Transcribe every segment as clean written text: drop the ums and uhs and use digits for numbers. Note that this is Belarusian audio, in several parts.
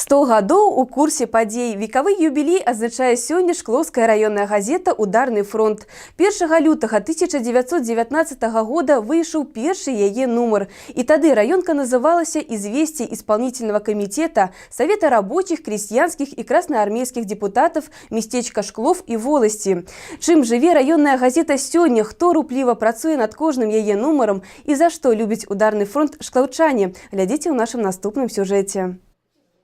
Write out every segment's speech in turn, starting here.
100 гадоў у курсе падзей. Векавы юбілей адзначае сёння шклоўская раённая газета «Ударны фронт». 1 лютага 1919 года выйшаў першы яе нумар. І тады раёнка называлася «Известия исполнительного комитета Совета рабочих, крестьянских и красноармейских депутатов местечка Шклов и волости». Чым жыве раённая газета сёння, хто рупліва працуе над кожным яе нумарам і за што любяць «Ударны фронт» шклаўчане, глядзіце ў нашым наступным сюжэце.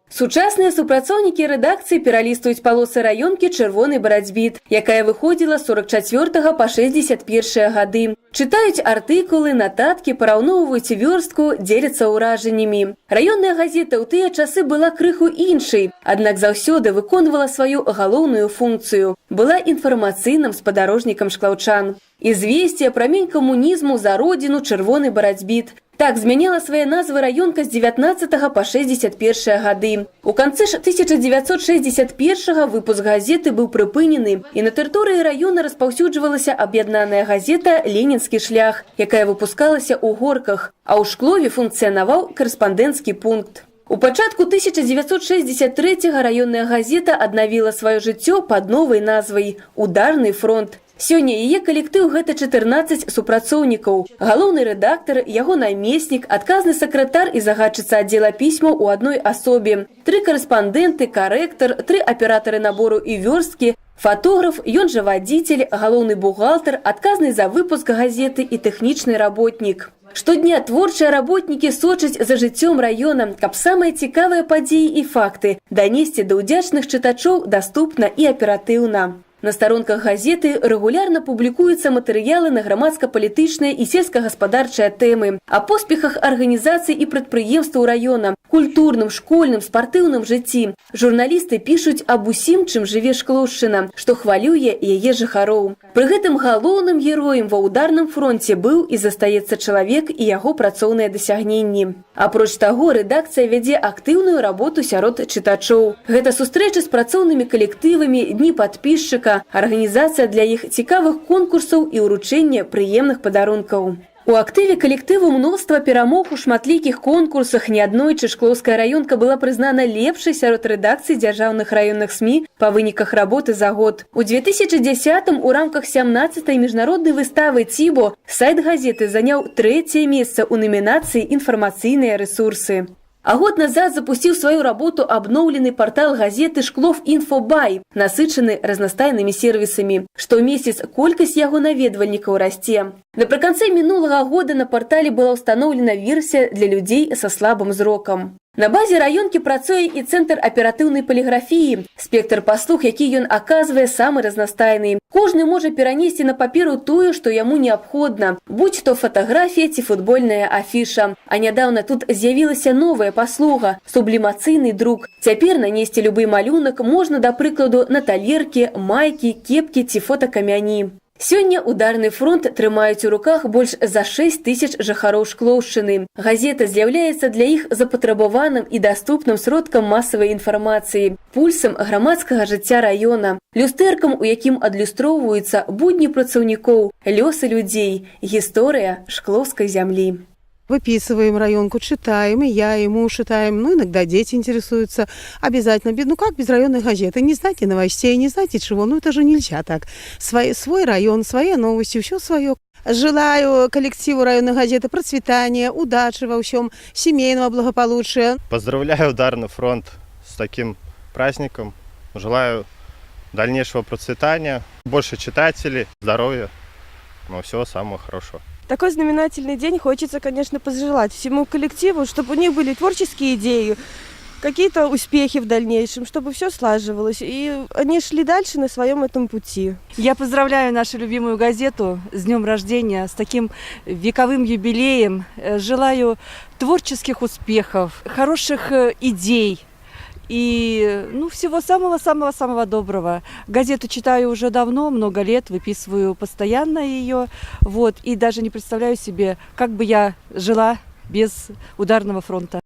Сучасныя супрацоўнікі рэдакцыі пералістваюць палосы раёнкі «Чырвоны барацьбіт», якая выходзіла з 44 па 61 гады. Чытаюць артыкулы, нататкі, параўноўваюць вёрстку, дзеляцца ўражаннямі. Раённая газета ў тыя часы была крыху іншай, аднак заўсёды выконвала сваю галоўную функцыю. Была інфармацыйным спадарожнікам шклаўчан. «Известия», «Прамень камунізму», «За родину», «Чырвоны барацьбіт». Так змяняла свае назвы раёнка з 19 па 61 гады. У канцы ж 1961 выпуск газеты быў прыпынены, і на тэрыторыі раёна распаўсюджвалася аб'яднаная газета «Ленінскі шлях», якая выпускалася ў Горках, а ў Шклове функцыянаваў карэспандэнцкі пункт. У пачатку 1963 раённая газета аднавіла сваё жыццё пад новай назвай «Ударны фронт». Сёння яе калектыў — гэта 14 супрацоўнікаў. Галоўны рэдактар, яго намеснік, адказны сакратар і загадчыца аддзела пісьмаў у адной асобе. Тры карэспандэнты, карэктар, тры аператары набору і вёрсткі, фатограф, ён жа вадзіцель, галоўны бухгалтар, адказны за выпуск газеты і тэхнічны работнік. Штодня творчыя работнікі сочаць за жыццём раёна, каб самыя цікавыя падзеі і факты данесці да ўдзячных чытачоў даступна і аператыўна. На старонках газеты рэгулярна публікуюцца матэрыялы на грамадска-палітычныя і сельскагаспадарчыя тэмы, аб поспехах арганізацый і прадпрыемстваў раёна, культурным, школьным, спартыўным жыцці. Журналісты пішуць аб усім, чым жыве Шклоўшчына, што хвалюе яе жыхароў. Пры гэтым галоўным героем ва «Ударным фронце» быў і застаецца чалавек і яго працоўныя дасягненні. Апроч таго, рэдакцыя вядзе актыўную работу сярод чытачоў. Гэта сустрэчы з працоўнымі калектывамі, дні падпісчыка, арганізацыя для іх цікавых конкурсаў і ўручэнне прыемных падарункаў. У актыве калектыву мноства перамог у шматлікіх конкурсах. Неаднойчы шклоўская раёнка была прызнана лепшай сярод рэдакцый дзяржаўных раённых СМІ па выніках работы за год. У 2010 у рамках 17-й міжнароднай выставы «Цібо» сайт газеты заняў трэцяе месца ў намінацыі «Інфармацыйныя рэсурсы». А год назад запусціў сваю работу абноўлены партал газеты «Шклов Інфобай», насычаны разнастайнымі сервісамі. Штомесяц колькасць яго наведвальнікаў расце. Напрыканцы мінулага года на партале была ўстаноўлена версія для людзей са слабым зрокам. На базе раёнкі працуе і цэнтр аператыўнай паліграфіі. Спектр паслуг, які ён аказвае, самы разнастайны. Кожны можа перанесці на паперу тое, што яму неабходна, будзь то фатаграфія ці футбольная афіша. А нядаўна тут з'явілася новая паслуга — сублімацыйны друк. Цяпер нанесці любы малюнак можна, да прыкладу, на талеркі, майкі, кепкі ці фотакамяні. Сёння «Ударны фронт» трымаюць у руках больш за 6 тысяч жыхароў Шклоўшчыны. Газета з'яўляецца для іх запатрабаваным і даступным сродкам масавай інфармацыі, пульсам грамадскага жыцця раёна, люстэркам, у якім адлюстроўваюцца будні працаўнікоў, лёсы людзей, гісторыя шклоўскай зямлі. Выписываем районку, читаем, и я, и муж читаем. Ну, иногда дети интересуются. Обязательно. Ну, как без районной газеты? Не знаете новостей, не знаете чего. Ну, это же нельзя так. Свой район, свои новости, все свое. Желаю коллективу районной газеты процветания, удачи во всем, семейного благополучия. Поздравляю «Ударный фронт» с таким праздником. Желаю дальнейшего процветания, больше читателей, здоровья, ну, всего самого хорошего. Такой знаменательный день хочется, конечно, пожелать всему коллективу, чтобы у них были творческие идеи, какие-то успехи в дальнейшем, чтобы все слаживалось, и они шли дальше на своем этом пути. Я поздравляю нашу любимую газету с днем рождения, с таким вековым юбилеем. Желаю творческих успехов, хороших идей и, ну, всего самого-самого-самого доброго. Газету читаю уже давно, много лет, выписываю постоянно ее. Вот, и даже не представляю себе, как бы я жила без «Ударного фронта».